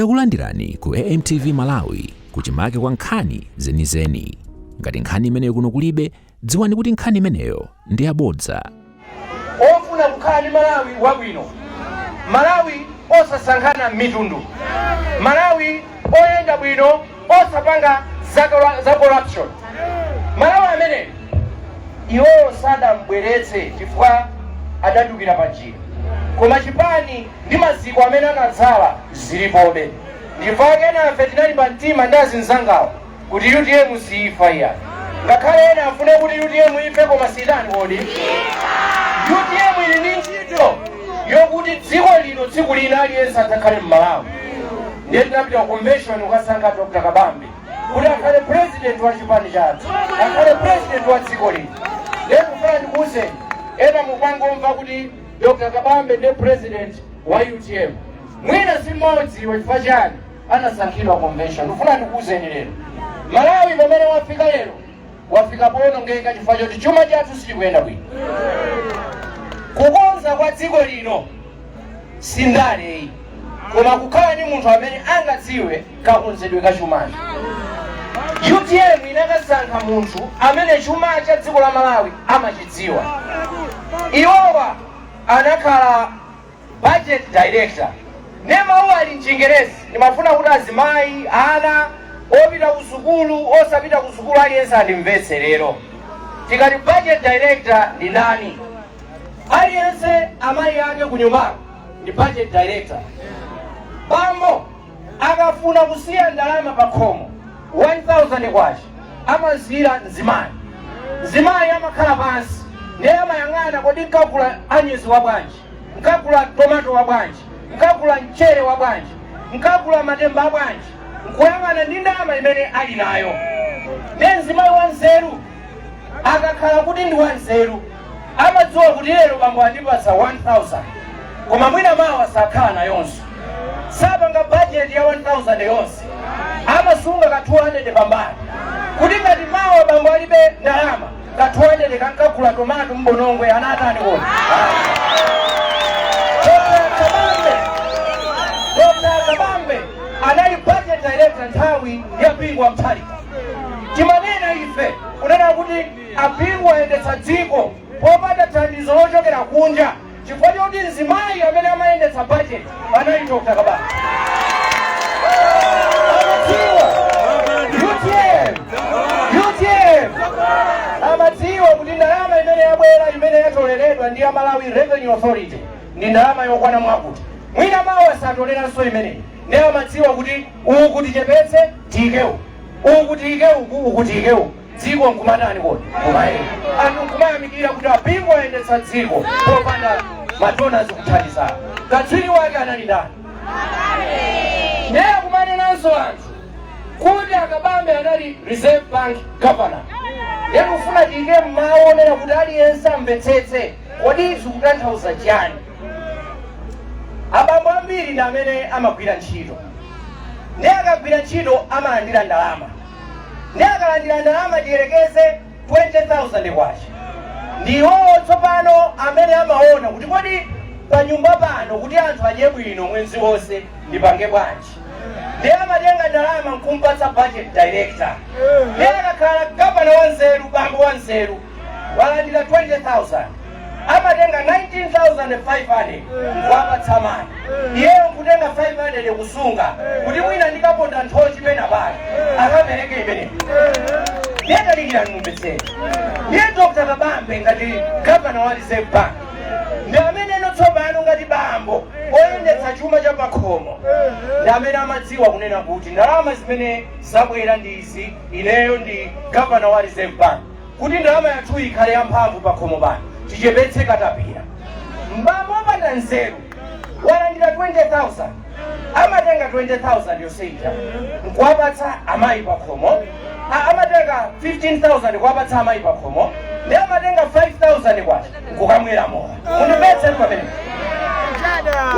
Takulandirani ku AMTV Malawi, kuchimake kwa nkhani zenizeni. Ngati nkhani imeneyo kuno kulibe, dziwani kuti nkhani imeneyo ndi yabodza. Ofuna kukhala ndi Malawi wabwino, Malawi osasankhana mitundu, Malawi oyenda bwino, osapanga za corruption, Malawi amene iwowo sadambweretse chifukwa adatukira pa njira, koma chipani ndi maziko amene anadzala zilipobe. Ndifake enafe tinali pa mtima ndi azinzangawo kuti UTM siifa iya. Ngakhale ena afune kuti UTM ife, koma sitani kodi? UTM ili ndi ntchito yokuti dziko lino tsiku lina aliyense adzakhale mMalawi. Ndiye tinapita ku convention kukasankha Dr Kabambe kuti akhale president wa chipani chathu, akhale president wa dziko lino. Ndiye kufuna ndikuwuzeni, ena mukangomva kuti Dr Kabambe ndiye president wa UTM, mwina si mmodzi. Chifukwa chani anasankhidwa convention? Ndifuna ndikuwuzeni lero, Malawi pamene wafika lero, wafika powonongeka chifukwa choti chuma chathu sichikuyenda bwino. Kukonza kwa dziko lino si ndaleyi, koma kukhala ndi munthu amene angadziwe kakonzedwe ka chumacho. UTM inakasankha munthu amene chuma cha dziko la Malawi amachidziwa. Iwowa anakhala budget director. Ne mawu ali mChingerezi, ndimafuna kuti azimayi, ana opita ku sukulu, osapita ku sukulu, aliyense andimvetse lero. Tikati budget director ndi ndani? Aliyense amayi ake ku nyumbako ndi budget director. Bambo akafuna kusiya ndalama pa khomo, 1000 kwacha, amazira mzimayi. Mzimayi amakhala pansi, ndiye amayang'ana: kodi nkagula anyezi wa bwanji? Nkagula tomato wa bwanji? Nkagula mchere wa bwanji? Nkagula matemba a bwanji? Nkuyang'ana ndi ndalama imene ali nayo. Ndiye mzimayi wanzeru, akakhala kuti ndi wanzeru, amadziwa kuti lero bambo andipatsa 1000, koma mwina mawa sakhala nayonso. Sapanga bajeti ya 1000 yonse, amasunga ka 200 pambali kuti ngati mawa bambo alibe ndalama, ka 200 kankagula tomato mbonongwe anatani kodi? Dr. Kabambe, Dr. Kabambe anali budget director nthawi ya Bingu wa Mutharika. Timanena ife kunena kuti aBingu ayendetsa dziko popanda thandizo lochokera kunja chifukwa choti mzimayi amene amayendetsa budget anali Dr. Kabambe. Amadziwa UTM, UTM amadziwa kuti ndalama imene yabwera, imene yatoleredwa ndi ya Malawi Revenue Authority, ndi ndalama yokwana mwakuti. Mwina mawa satoleranso imeneyi. Ndiye amadziwa kuti uku tichepetse, tiyike uku, uku tiyike uku, uku tiyike uku, dziko nkumatani kodi? Kumayenda. Anthu nkumayamikira kuti aBingu ayendetsa dziko popanda madonors kuthandizana. Katswiri wake anali ndani? Ndiye kumanenanso anthu kuti aKabambe anali Reserve Bank governor. Ndiye kufuna tiyike mmawu onena kuti aliyense amvetsetse, kodi zikutanthauza chani? Abambo ambiri ndi amene amagwira ntchito. Ndiye akagwira ntchito amalandira ndalama. Ndiye akalandira ndalama, tiyerekeze 20,000 kwacha, ndiwowo tsopano amene amaona kuti kodi pa nyumba pano kuti anthu adye bwino mwezi wonse ndipange bwanji? Ndiye amatenga ndalama nkumpatsa budget director. Ndiye akakhala gavana wanzeru, bambo wanzeru, walandira 20,000, amatenga 19,500 nkuwapatsa mayi, iyeyo nkutenga 500 kusunga kuti mwina ndikaponda nthochi pena pake akapereke imeneyo. Ndiye talikira mumvetsere. Ndiye Dr Kabambe ngati gavana wa Reserve Bank ndi amene ino tsopano ngati bambo oyendetsa chuma cha pakhomo ndi amene amadziwa kunena kuti ndalama zimene zabwera ndi izi. Ineyo ndi gavana wa Reserve Bank, kuti ndalama yathu ikhale yamphamvu pakhomo pano, tichepetse katapira. Mbambo opanda nzeru walandira 20,000, amatenga 20,000 yonse ija nkuwapatsa amayi pakhomo. Amatenga 15,000 kuwapatsa amayi pakhomo, ndi amatenga 5,000 kwacha nkukamwera mowa. Mundimvetse pamene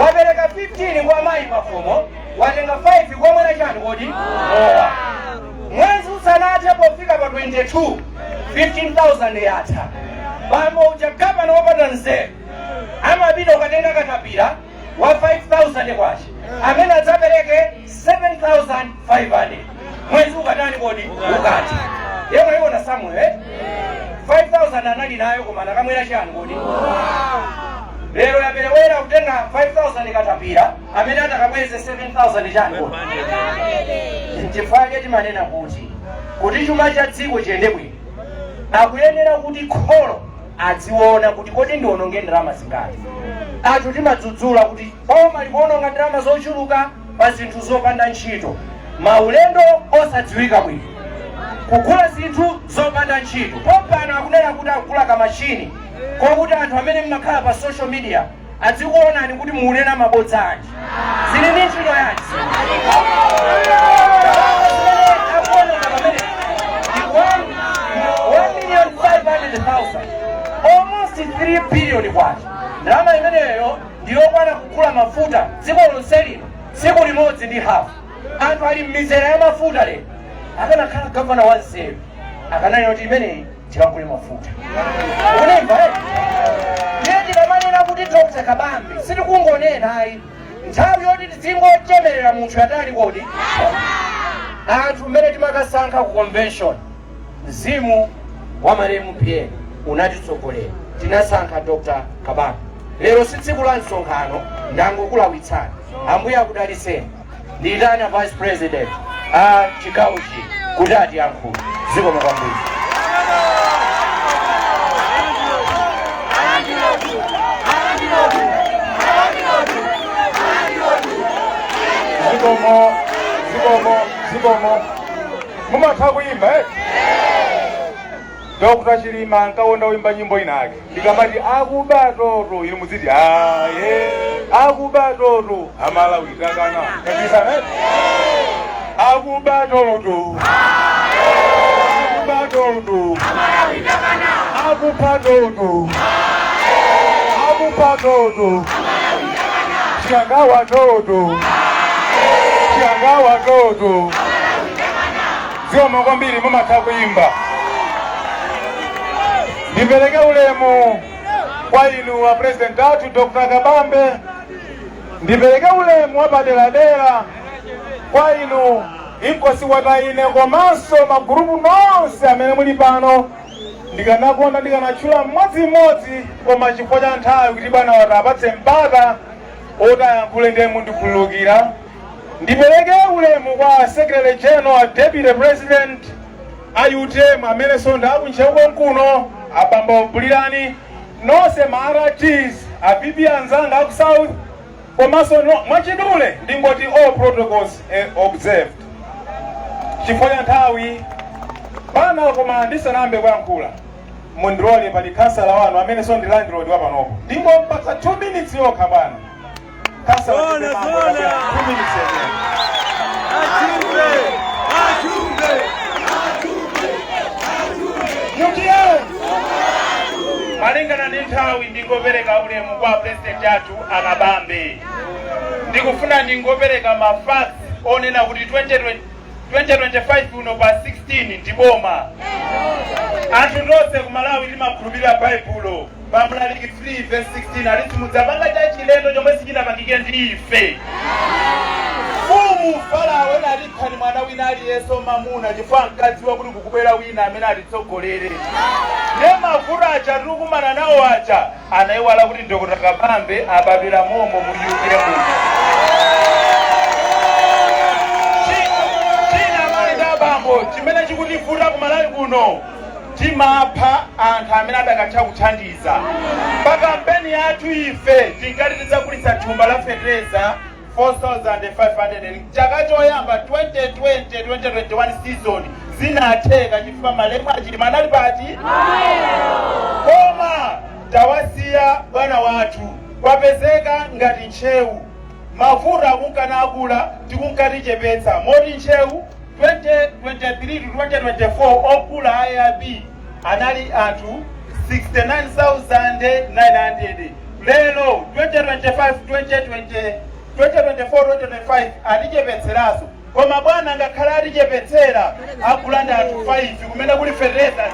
wapereka 15 kwa amayi pakhomo, watenga 5 kukamwera chani kodi? Mowa. Mwezi usanathe, pofika pa 22, 15,000 yatha. Bambo uja, gavana wopanda nzeru, amapita ukatenga katapira wa 5000 kwacha amene adzapereke 7500 mwezi ukatani kodi? Ukati yemwe iwona Samuel, eh? 5000 anali nayo, koma anakamwera chani kodi? Lero yaperewera kutenga 5000 katapira amene atakabweze 7000 chani kodi? Nchifukwa timanena kuti chuma cha dziko chiyende bwino, akuyenera kuti kholo adziona kuti kodi ndiononge ndalama zingati. Anthu timadzudzula kuti boma likuononga ndalama zochuluka pa zinthu zopanda ntchito, maulendo osadziwika bwino, kugula zinthu zopanda ntchito. Pompano akunena kuti akugula kamachini kokuti anthu amene mmakhala pa social media adzikuonani kuti mukunena mabodza anji. Zili ndi ntchito yanji? Zimene akuoneka pamene ndi 1,500,000, almost 3 billion kwacha. Ndalama imeneyo ndiyokwana kugula mafuta dziko lonse lino tsiku limodzi ndi hafu. Anthu ali m'mizere ya mafuta lero. Akanakhala gavana wanzeru akananena kuti imeneyi tikagule mafuta. Unemva, eh? Ndiye tikamanena kuti Dr Kabambe, sitikungonena ayi. Nthawi yoti tizingochemerera munthu yatali kodi? Anthu mmene timakasankha ku convention, mzimu wa malemu PA unatitsogolera, tinasankha Dr Kabambe. Lero si tsiku la msonkhano, ndangokulawitsani. Ambuye akudalitseni. Ndiyitana Vice President a chigawochi kuti atiyankhule. Zikomo kwambiri. Zikomo, zikomo, zikomo. Mumatha kuyimba, eh? Dr Chilima ankakonda kuyimba nyimbo inake. Ndikamati "akuba toto", inu muziti "aye". "Akuba toto, Amalawi takana." Kabisa, eh? Akuba toto, akuba toto, akupha toto, akupha toto, Chikangawa toto, Chikangawa toto. Zikomo kwambiri, mumatha kuyimba. Ndipereke ulemu kwa inu wa President athu Dr Kabambe. Ndipereke ulemu wa paderadera kwa inu Inkosi Wataine komanso magurupu nonse amene muli pano. Ndikanakonda ndikanatchula mmodzimmodzi, koma chifukwa cha nthawi, kuti bwana wati apatse mpata otayankhule, ndiye mundikhululukira. Ndipereke ulemu kwa Secretary General, Deputy President a UTM amene sonda aku Ntcheu konkuno, abambo Bulirani, nonse ma RGs, a VP anzanga aku South, komanso no, mwachidule ndingoti all protocols observed chifukwa cha nthawi bana. Koma ndisanayambe kuyankhula, mundilole, pali kansala wanu amene so ndi landlord wa panopo, ndingompatsa 2 minutes yokha. Bwana kansala. Zona, Chipe Mambo, zona. tabwera, 2 minutes yenyewe. Achumbe! Achumbe! UTM. Malingana ndi nthawi, ndingopereka ulemu kwa President athu Akabambe. Ndikufuna ndingopereka ma facts onena kuti 2020 2025 uno pa 16 ndi boma. Anthu tonse ku Malawi timakhulupirira Baibulo. Pa Mlaliki 3 verse 16 aliti, "Simudzapanga chachilendo chomwe sichinapangike ndi ife." Mfumu Farao inati, "Phani mwana wina aliyense mamuna," chifukwa ankadziwa kuti kukubwera wina amene atitsogolere. Ne mavuto aja tikukumana nawo aja, anayiwala kuti Dr Kabambe abadwira momo mu UTM muno. China, amayi ndi abambo, chimene chikutivuta ku Malawi kuno, timapha anthu amene adakatha kuthandiza. Pa kampeni yathu ife tinkati tidzagulitsa thumba la fetereza 4500 chaka choyamba, 2020 2021 season. Zinatheka chifukwa malemu Achilima anali pati? Koma tawasiya bwana wathu, kwapezeka ngati Ntcheu mavuto akunkana akula, tikunkatichepetsa moti Ntcheu 2023 to 2024 ogula AIP anali anthu 69,900. Lero 2025 2020 2024 2025 atichepetseraso, koma bwana, ngakhale atichepetsera, agula ndi anthu 5 kumene kuli fetereza.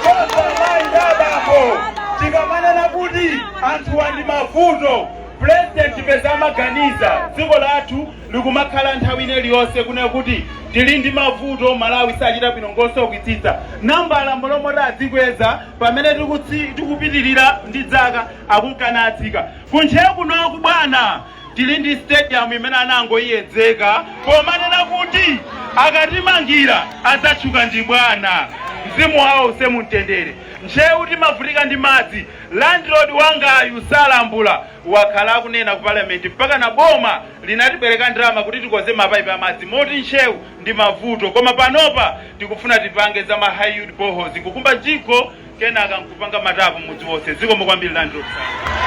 Choncho amayi ndi abambo, tikamanena kuti anthuwa ndi mavuto, President Ndipeza amaganiza dziko lathu likumakhala nthawi ine iliyonse kunena kuti tili ndi mavuto. Malawi sachita bwino, ngosaukitsitsa. Nambala molomoti adzikweza pamene tikupitirira ndi dzaka akunkana atsika. Kuntcheu kunoku bwana, tili ndi stadium imene anangoyiyedzeka pomanena kuti akatimangira adzatchuka ndi bwana, mzimu wawo use mumtendere. Ntcheu timavutika ndi madzi. Landlord wangayu Salambula wakhala akunena ku parliament mpaka na boma linatibwereka ndalama kuti tikoze mapaipi amadzi, moti Ntcheu ndi mavuto. Koma panopa tikufuna tipange za ma high yield boreholes, kukumba mjigo kenaka nkupanga matapu mudzi wonse. Zikomo kwambiri, landlord Salambula.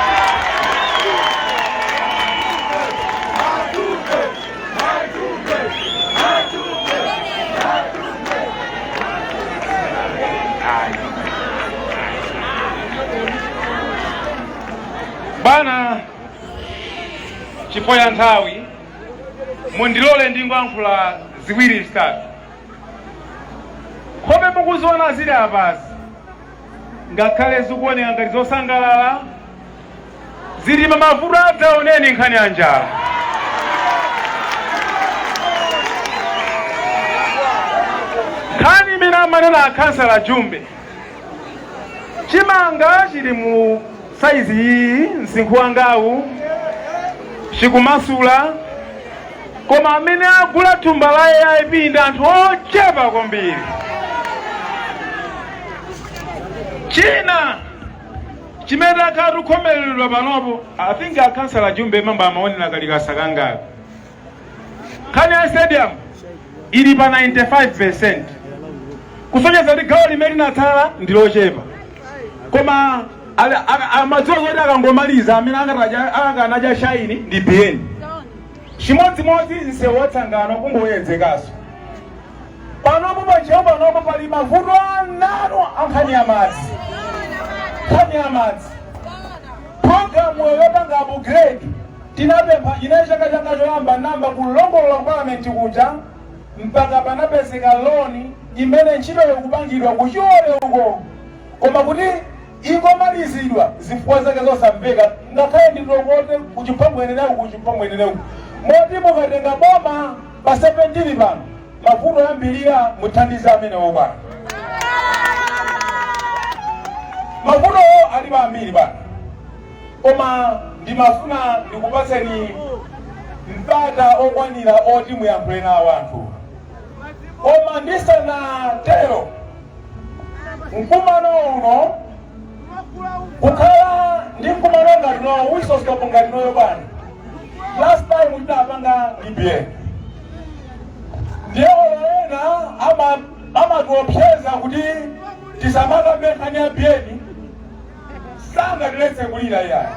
Bwana, chifukwa cha nthawi mundilole ndingoyankhula ziwiri zitatu. Nkhope mukuziona zili apazi, ngakhale zikuoneka ngati zosangalala, zili pa mavuto adzaoneni. Nkhani ya njala, nkhani imene amanena akhansala Jumbe, chimanga chili mu saizi iyi, msinkhu wangawu, chikumasula, koma amene agula thumba la AIP ndi anthu ochepa kwambiri. China chimene takhala tikukhomereredwa panopo, I think akhansala Jumbe mamba amaonera kalikasa kangako, nkhani ya stadium ili pa 95%, kusonyeza kuti gawo limene linatsala ndi lochepa. Koma amadziwa zoti akangomaliza amene akanadya shaini ndi Biyeni. Chimodzimodzi msewu watsangano kungoyedzekaso. Panopo paNtcheu panopo pali mavuto ananu ankhani ya madzi. Nkhani ya madzi, programu yopanga upgrade tinapempha ine chaka changa choyamba, namba kulongolola ku parliament kuja mpaka panapezeka loan imene ntchito ikupangidwa kuchiole uko, koma kuti ingomalizidwa zifukwa zake zosamveka, ngakhale nditokote kuchiphongwenereku kuchiphongwenereku. Moti mukatenga boma pa 17 pano, mavuto yambirira muthandize amenewo bwana. Mavutowo alipo ambiri bwana, koma ndimafuna ndikupatseni mpata okwanira oti muyankhule nawo anthu. Koma ndisanatero, mkumano uno kukhala ndi mkumano ngati uno, whistle stop ngati unoyo bwana, last time tinapanga ndi Biyeni. Ndiye olo ena amatiopseza kuti tisamakambe nkhani ya Biyeni, sangatiletse kulira iyayi,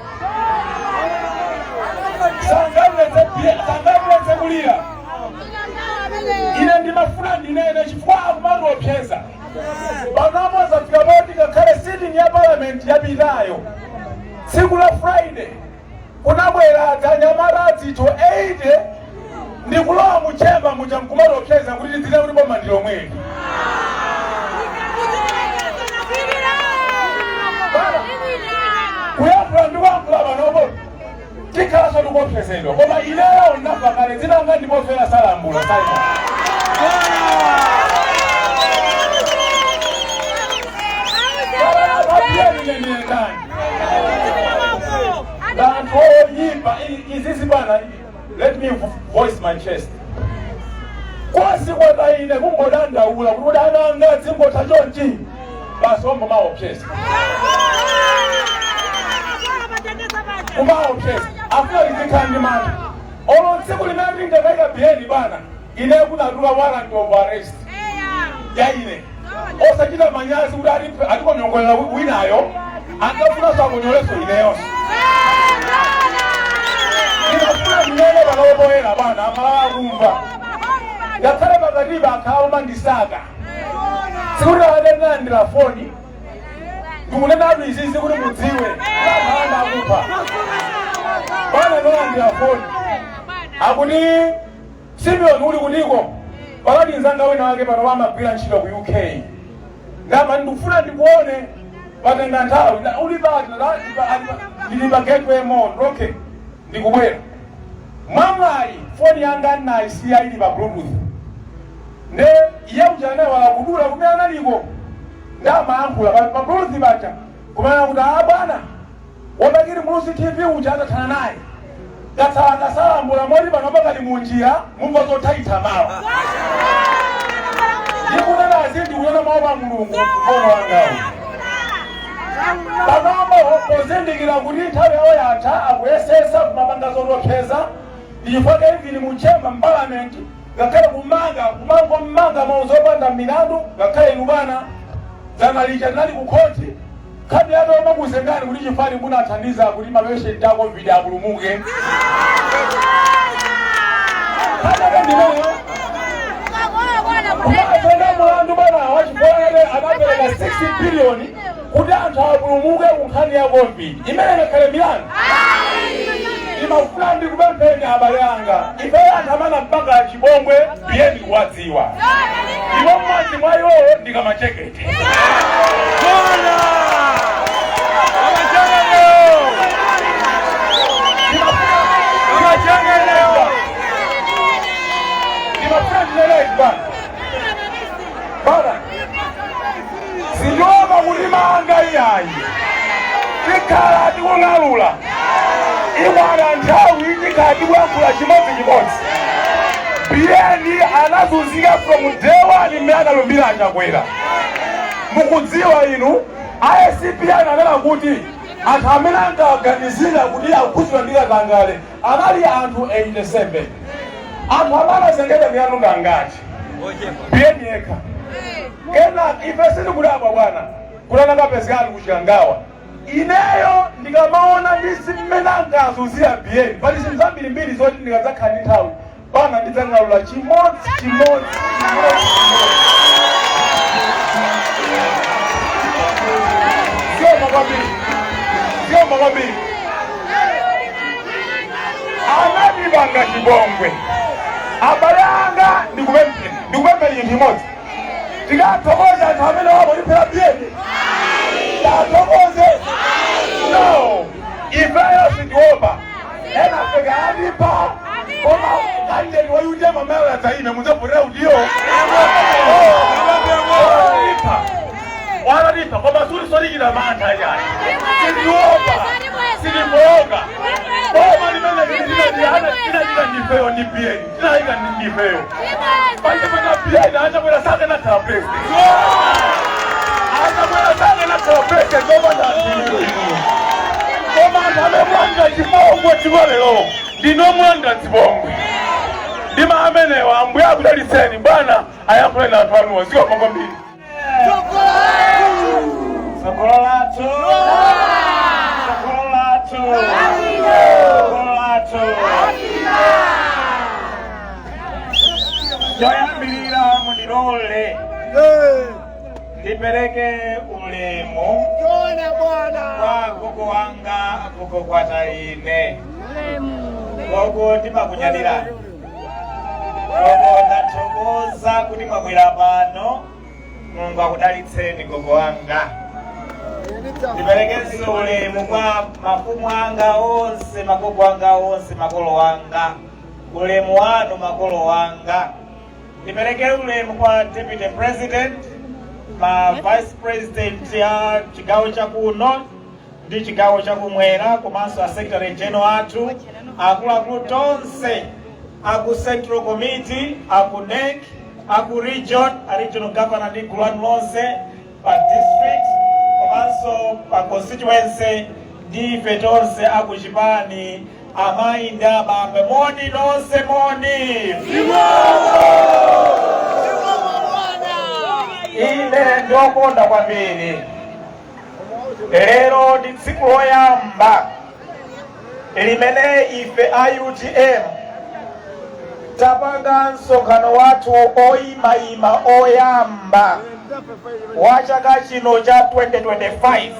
sangatiletse kulira. Ine ndimafuna ndinene chifukwa akumatiopseza panopo zafika poti ngakhale sitting ya parliament yapitayo, tsiku la Friday, kunabwera tanyamata adzitho 80 ndikulowa mu chamber muja nkumatiopseza kuti tidzine kuti boma ndi lomweli. Kuyankhula ndikuyankhula panopo tikhalanso tikuopsezedwa, koma ineyo ndafa kale. Dzinanga ndipofera Salambula Simon. Papiyeni ndani anthu oyipa izizi bwana. Let me voice my chest. Kwasi kwataine kungodandaula kuti ananga dzingotha chonchi basi, ombomaopseza kumaopseza, afuna tizikhala ndi mantha. Olo tsiku limene ndingakaika Biyeni bwana, ine kunatula warrant of arrest ya ine, osachita manyazi kuti atikonyongolera winayo, angafunanso akonyoleso ineyonso. Ndinafuna ndinene panopoyera bwana, amalawa akumva, ngakhale pakatipa akhala umandisaka, sikuti akatenandira foni. Ndikunenatu izizi kuti mudziwe akhala akupha bwana. Ndalandira foni akuti, "Simeon, uli kutiko?" Palati mzanga wina wake pano amagwira ntchito ku UK, ndama ndikufuna ndikuone, patenga nthawi. Uli pati? Ndili pa Gateway Mall. Okay. Ndikubwera mwamwayi, foni yanga ndinayisiya ili pa Bluetooth, nde iye uja anayiwala kudula kumene analiko, ndamayankhula pa Bluetooth paja kumene kuti, "A bwana wa Bakili Muluzi TV uja atathana naye, katsala kasalambula moti pano pakali munjira, mumva zothaitha mawa." Ndikunena ndikunena mawu pa Mulungu, mkono wangawo panopo pozindikira kuti nthawi yawo yatha, akuyesesa kumapanga zotopheza. Ndichifukwa even muchema m'parliament, ngakhale kumanga, kumangomanga mawu zopanda milandu. Ngakhale inu bwana, dzana lija tinali ku khoti, nkhani yake omakuzengani kuti chifani munathandiza kuti ma patient a COVID apulumuke. Nkhani yake ndimeyo, kumazenga mulandu bwana wachifolere anapereka 60 billion kuti anthu apulumuke ku nkhani ya COVID, imene ngakhale milandu. Ndimafuna ndikupempheni abale anga, ife anthu amene mpaka chipongwe biyeni kuwadziwa, ndipo mmodzi mwa iwowo ndikamachekete. Bwana! Kamachekete! Kamachekete! Ndimafuna ndinene bwana, bwana, sindiopa kuti manga iyayi, tikhala tikung'alula, ikwana nthawi tikhala tikuyankhula chimodzimodzi. Biyeni anazunzika from day one mmene analumbira Achakwera. Mukudziwa inu, ACB ananena kuti anthu amene ankaganizira kuti akhudzidwa ndi katangale anali anthu 87. Anthu amene anazengedwa milandu ngangati? Biyeni yekha. Kena ife sitikudabwa bwana kuti anakapezeka ali kuChikangawa. Ineyo ndikamaona ndi mmene ankazunzira Biyeni, pali zinthu zambirimbiri zoti ndikadzakhala ndi nthawi bwana ndidzang'alula chimodzi chimodzi chimodzi chimodzi. Zikomo kwambiri, zikomo kwambiri. Anatipanga chipongwe. Abale anga, ndikupempheni, ndikupempheni chinthu chimodzi: tikathokoze anthu amene wapoliphera Biyeni? Tathokoze? No, ifeyo sitiopa. Ena feka atipa, koma candidate wa UTM amene adzaime mudzavotera utiyo? Wanatipa, wanatipa, koma suli solikira mantha yayi. Sitiopa, sitifoka. Boma limene tinachita ndifeyo ndi Biyeni, tinayika ndi ndifeyo. Pachapata Biyeni achabwera sakanakhala president, achabwera sakanakhala president opanda anthu. Koma anthu amene mwanga chipongwe dziko lero, ndino mwanga chipongwe ndima amenewa. Ambuye akudalitseni bwana, ayankhuleni anthu anuwo. Zikomo kwambiri. Tsogolo lathu, tsogolo lathu, tsogolo lathu. Choyambirira, mundilole ndipereke ulemu kwa gogo wanga, gogo Kwataine. Gogo, ndimakunyadirani. Gogo, ndathokoza kuti mwabwera pano. Mulungu akudalitseni, gogo wanga. Ndiperekenso ulemu kwa mafumu anga onse, magogo anga onse, makolo anga. Ulemu wanu, makolo wanga. Ndipereke ulemu kwa deputy president, ma vice president ya chigawo chakuno ndi chigawo chakumwera, komanso a secretary general athu, akuluakulu tonse aku central committee, aku NEC, aku region, a regional governor ndi gulu lanu lonse pa district komanso pa constituency, ndi ife tonse aku chipani, amayi ndi abambo, moni nonse, moni. Ine ndiokonda kwambiri. Lero ndi tsiku loyamba limene ife a UTM tapanga msonkhano wathu oyimayima oyamba wa chaka chino cha 2025,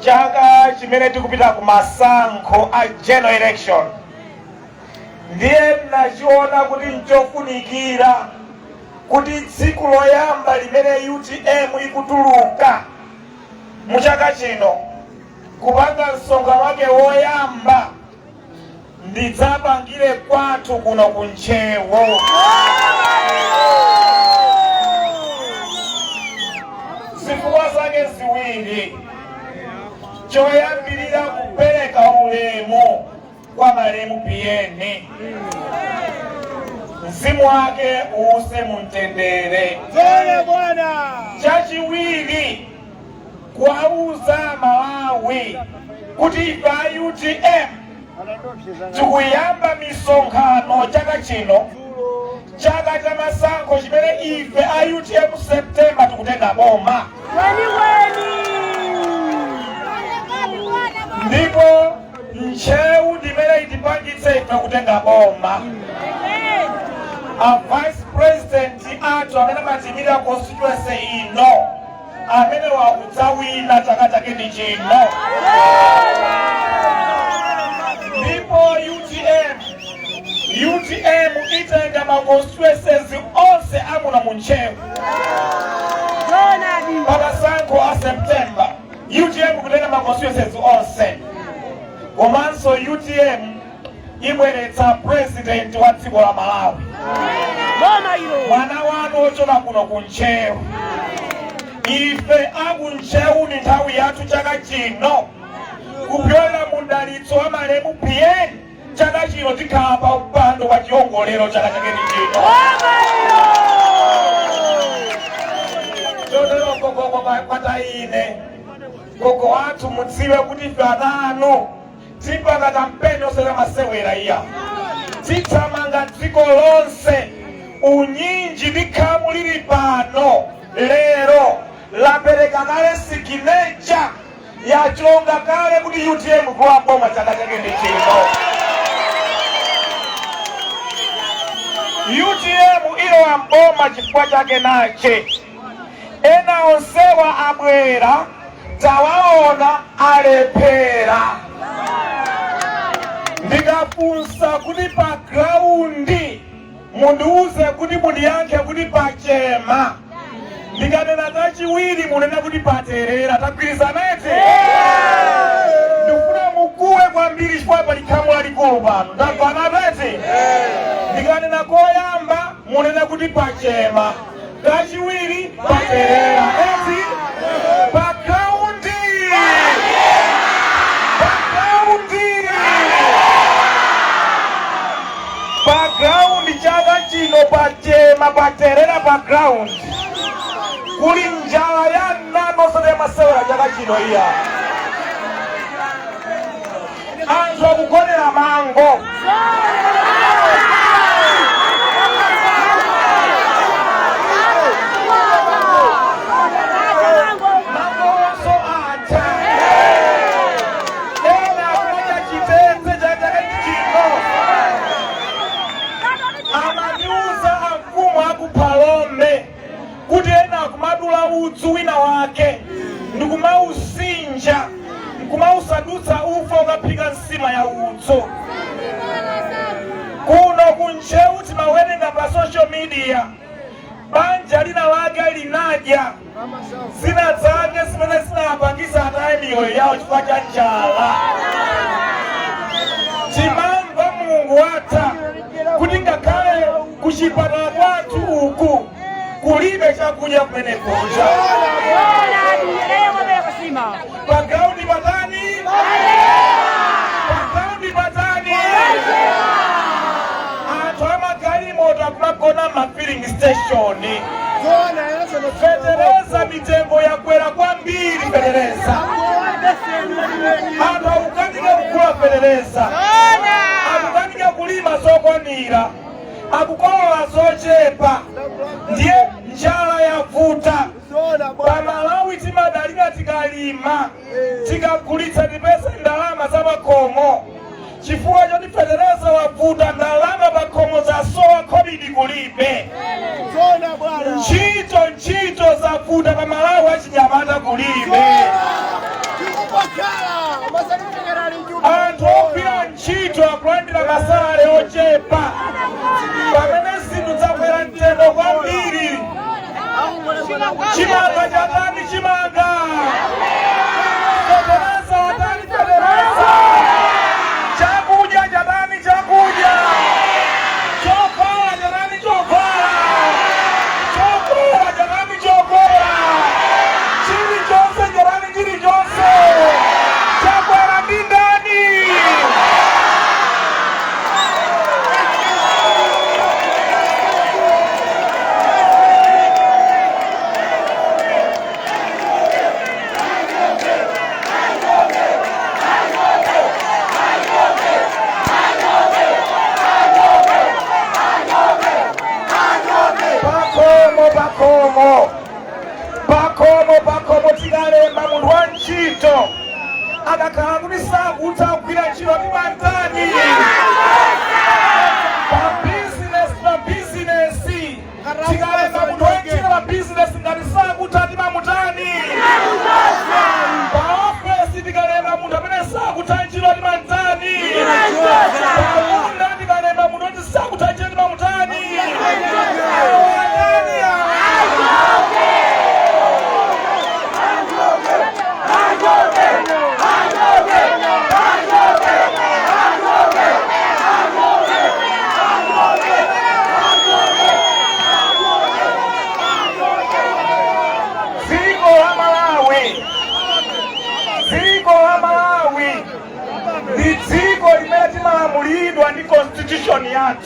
chaka chimene tikupita ku masankho a general election. Ndiye nachiona kuti nchofunikira kuti tsiku loyamba limene UTM ikutuluka mu chaka chino kupanga msonkhano wake woyamba. Ndidzapangire kwathu kuno ku Ntcheu. Zifukwa zake ziwiri. Choyambirira, kupereka ulemu kwa malemu Biyeni, mzimu wake uuse mumtendere. Chachiwiri, kuwauza Malawi kuti ife a UTM tikuyamba misonkhano chaka chino, chaka cha masankho chimene ife a UTM September tikutenga boma. Ndipo Ntcheu ndimene itipangitse ife kutenga boma. A vice president athu amene amatimira constituency ino, amene wakudzawina chaka chake ndi chino. Ndipo UTM itenga ma constituencies onse amuno mu Ntcheu pamasankho a September. UTM kutenga ma constituencies onse, komanso UTM ibweretsa president wa dziko la Malawi, mwana wanu wochoka kuno ku Ntcheu. Ife aku Ntcheu ni nthawi yathu chaka chino. Kupyolera mu mdalitso wa malemu Biyeni, chaka chino tikhala pa mpando wa chiongolero chaka chake ndi chino. Chotero gogo kwataine, gogo wathu, mudziwe kuti ife ana anu tipanga kampeni osera masewera iya. Tithamanga dziko lonse. Unyinji ndi khamu lili pano lero lapereka kale signature, yachonga kale kuti UTM kuwa boma chaka chake ndi chino. UTM ilowa mboma chifukwa chake nache ena onsewa abwera, tawaona, alephera. Ndikafunsa kuti pa ground, mundiuze kuti, mundiyankhe kuti pachema. Ndikanena kachiwiri, munena kuti paterera. Tagwirizana eti? Ndikufuna mukuwe kwambiri chifukwa pali khamu lalikulu pano. Ndagwana eti? Ndikanena koyamba, munena kuti pachema, kachiwiri paterera, eti? Pa ground, pa ground, pa ground, chaka chino pachema, paterera. Pa ground kuli njala ya nano osati masewera chaka chino iya. Anthu akugonera mango. Mangonso atha. Ena akumadya chitedze chaka chino. Amaniuza amfumu akuphalombe kuti ena akumadula udzu wina wake ndikumausinja, nkumausandutsa ufa, ukaphika nsima ya udzu. Kuno ku Ntcheu timawerenga pa social media, banja lina lake linadya zina zake zimene zinapangisa ataye miyoyo yawo chifukwa cha njala. Timamva Mulungu watha kuti ngakhale kuchipatala kwathu uku kulibe chakudya kumene kuja. Pa ground patani? Pa ground patani? Anthu amagalimoto akumagona ma filling station. Fetereza, mitengo yakwera kwambiri. Fetereza, anthu akukanika kugula fetereza, akukanika kulima zokwanira, akukolola zochepa, ndiye njala yavuta. Pamalawi timadalira tikalima, tikagulitsa, tipeze ndalama za pakhomo. Chifukwa choti fetereza wavuta, ndalama pakhomo zasowa, khobidi kulibe. Ntchito, ntchito zavuta pamalawi, achinyamata kulibe. Anthu ogwira ntchito akulandira ma salary ochepa pamene zinthu zakwera mtengo kwambiri. Chimanga chatani? Chimanga, fetereza watani? Fetereza. Chakudya chatani?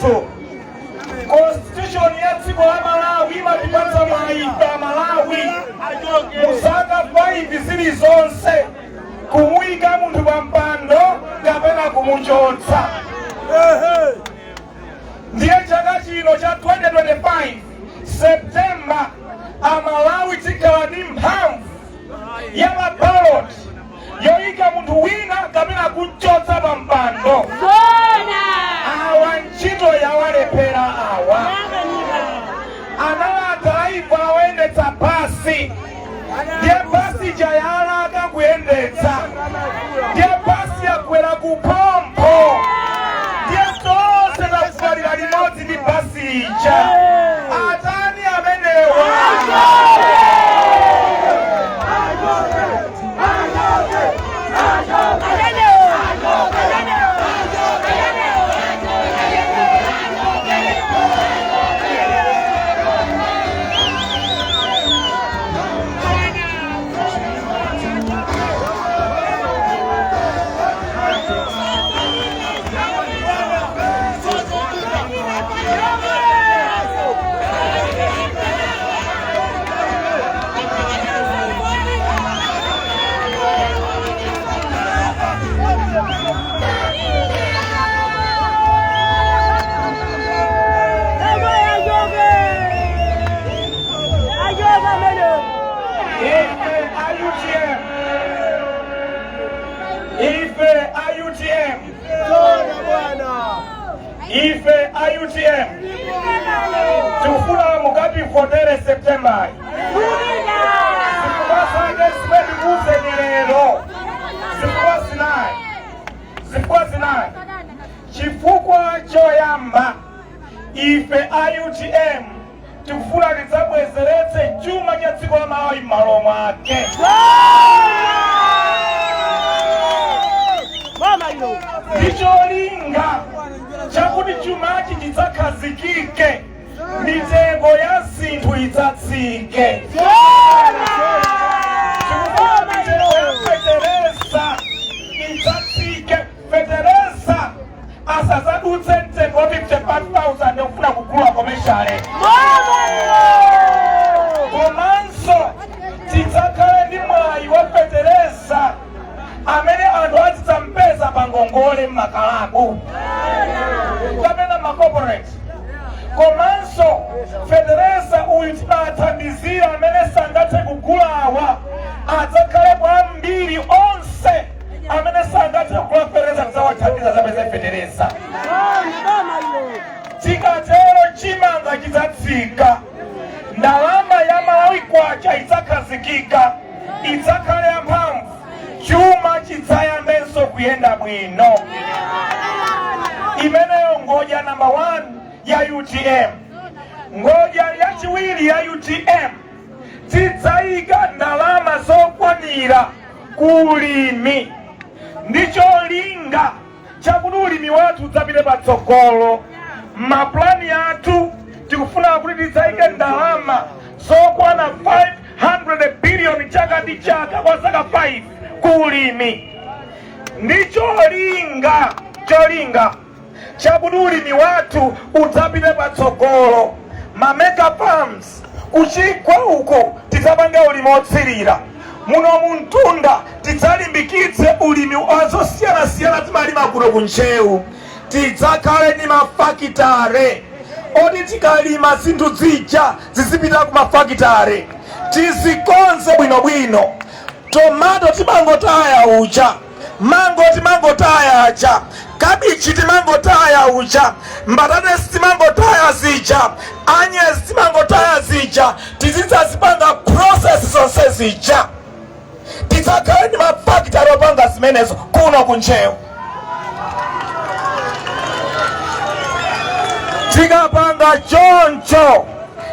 wathu. Constitution ya dziko la Malawi imatipatsa mwayi ife Amalawi mu zaka 5 zilizonse kumuyika munthu pa mpando kapena kumuchotsa. Ndiye chaka chino cha 2025 September, Amalawi tikhala ndi mphamvu ya maballot yoyika munthu wina kapena kumchotsa pa mpando. Awa ntchito yawalephera. Awa anali adalaivala oyendetsa basi, ndiye basi ija yalaka kuyendetsa, ndiye basi yakwera kuphompho, ndiye tonse takuvalira limodzi ndi basi ija. Atani amenewa? Ife a UTM, ife a UTM, ife a UTM tikufuna mukativotere September. Zifukwa zake zimene ndikuwuzeni lero, zifukwa zinayi, zifukwa zinayi. Chifukwa choyamba, ife a UTM tikufuna tidzabwezeretse chuma cha dziko la Malawi m'malo mwake. Ndicholinga chakuti chumachi chidzakhazikike, mitengo ya zinthu idzatsike. Tikufuna mitengo ya fetereza idzatsike, fetereza asazadutse mtengo wa 55,000 kufuna kugula commercial. Komanso tidzakhale ndi mwayi wa fetereza amene anthu azidzampeza pa ngongole m'makalabu kapena macorporate. Komanso fetereza uyu timathandizira amene sangathe kugulawa, adzakhalepo ambiri. Onse amene sangathe kugula fetereza tidzawathandiza zapeze fetereza. Tikatero chimanga chidzatsika, ndalama ya Malawi kwacha idzakhazikika, idzakhale yamphamvu, chuma chidzayambenso kuyenda bwino. Imeneyo ngodya number 1 ya UTM. Ngodya yachiwiri ya UTM, tidzayika ndalama zokwanira ku ulimi ndi cholinga chakuti ulimi wathu udzapite patsogolo. Mapulani athu, tikufuna kuti tidzayike ndalama zokwana 500 billion chaka ndi chaka kwa zaka 5 ku ulimi ndi cholinga chakuti ulimi wathu udzapite patsogolo. Ma mega farms kuchigwa uko tidzapange ulimi otsirira, muno muntunda tidzalimbikitse ulimi wazosiyanasiyana timalima kuno kuNtcheu. Tidzakhale ndi mafakitare oti tikalima zinthu zija zizipita ku mafakitare, tizikonze bwinobwino. Tomato timangotaya uja, mango timangotaya aja, kabichi timangotaya uja, mbatatesi timangotaya zija, anyezi timangotaya zija, tizidzazipanga process zonse zija. Tidzakhale ndi mafakitare opanga zimenezo kuno kuNtcheu. Tikapanga choncho,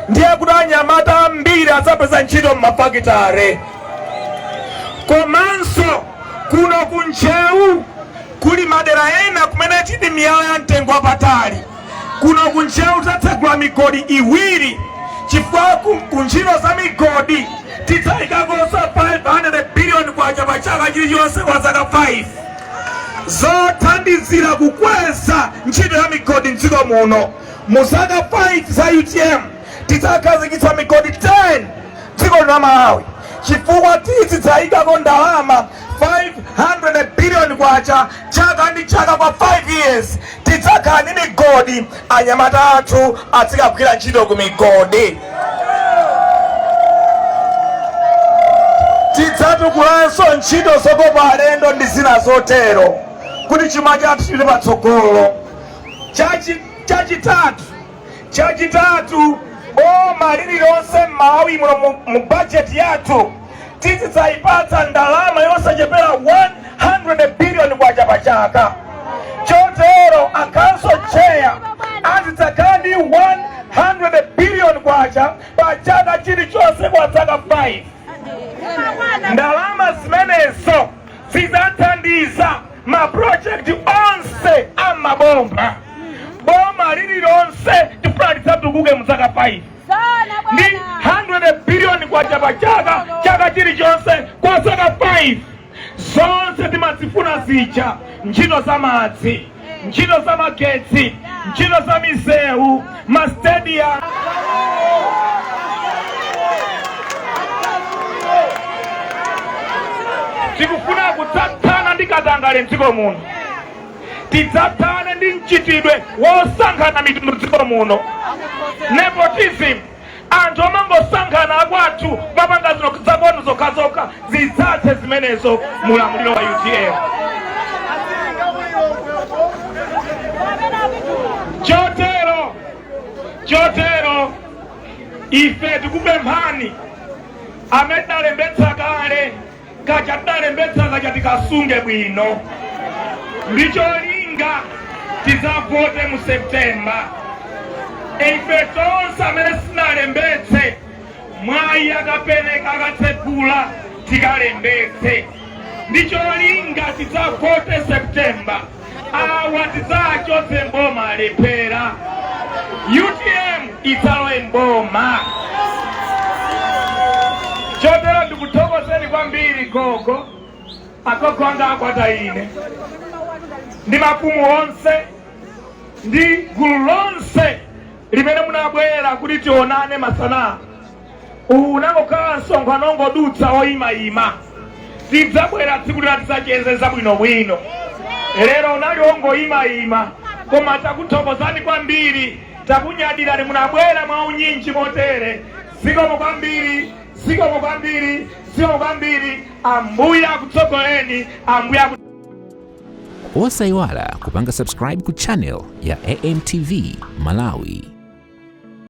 ndiye kuti anyamata ambiri adzapeza ntchito m'mafakitare. Komanso kuno kuNtcheu kuli madera ena kumene tili miyala ya mtengo wapatali. Kuno kuNtcheu tatsegula migodi iwiri, chifukwa ku ntchito za migodi tidzayikakonso 500 billion kwacha pa chaka chilichonse kwa zaka 5. Zothandizira kukweza ntchito ya migodi mdziko muno, mu zaka 5 za UTM tidzakhazikitsa migodi 10 dziko lino la Malawi, chifukwa tizidzayikako ndalama 500 billion kwacha chaka ndi chaka kwa 5 years. Tidzakhala ndi migodi, anyamata athu azikagwira ntchito ku migodi. Tidzatukulanso ntchito zokopa alendo ndi zina zotero kuti chuma chathu chipite patsogolo. Chachitatu, boma lililonse m'Malawi muno mu bajeti yathu tizidzayipatsa ndalama yosachepera 100 billion kwacha pa chaka. Chotero a council chair azidzakhala ndi 100 billion kwacha pa chaka chilichonse kwa zaka 5. Ndalama zimenezo zidzathandiza ma project onse a maboma. Boma lililonse tifuna lidzatukuke mu zaka 5 ndi 100 billion kwacha pa chaka, chaka chilichonse kwa zaka 5. Zonse timazifuna zija, ntchito za madzi, ntchito za magetsi, ntchito za misewu, mastadium. Tikufuna kudzathana ndi katangale mdziko muno, tidzathane ndi mchitidwe wosankhana mitundu mdziko muno, nepotism, anthu omangosankhana akwathu kumapanga zino zakwanu zokhazokha. Zidzathe zimenezo mulamuliro wa UTM. Chotero ife tikupemphani amene tidalembetsa kale, kaja tidalembetsa kaja tikasunge bwino ndi cholinga tidzavote mu Septemba. Ife tonse amene sitinalembetse, mwayi akapereka, akatsegula, tikalembetse ndi cholinga tidzavote Septemba. Awa tidzachotse mboma, alephera. UTM idzalowe mboma. Chotero ndikuthokozeni kwambiri gogo, agogo anga akwata ine ndi mafumu onse ndi gulu lonse limene munabwera kuti tionane masana. Uwu unangokhala msonkhano ongodutsa oyimayima. Tidzabwera tsiku lina tidzacheze zabwinobwino. Lero unali ongoyimayima, koma takuthokozani kwambiri, takunyadirani munabwera mwaunyinji motere. Zikomo kwambiri, zikomo kwambiri, zikomo kwambiri. Ambuye akutsogoleni, Ambuye aku Osayiwala kupanga subscribe ku channel ya AMTV Malawi.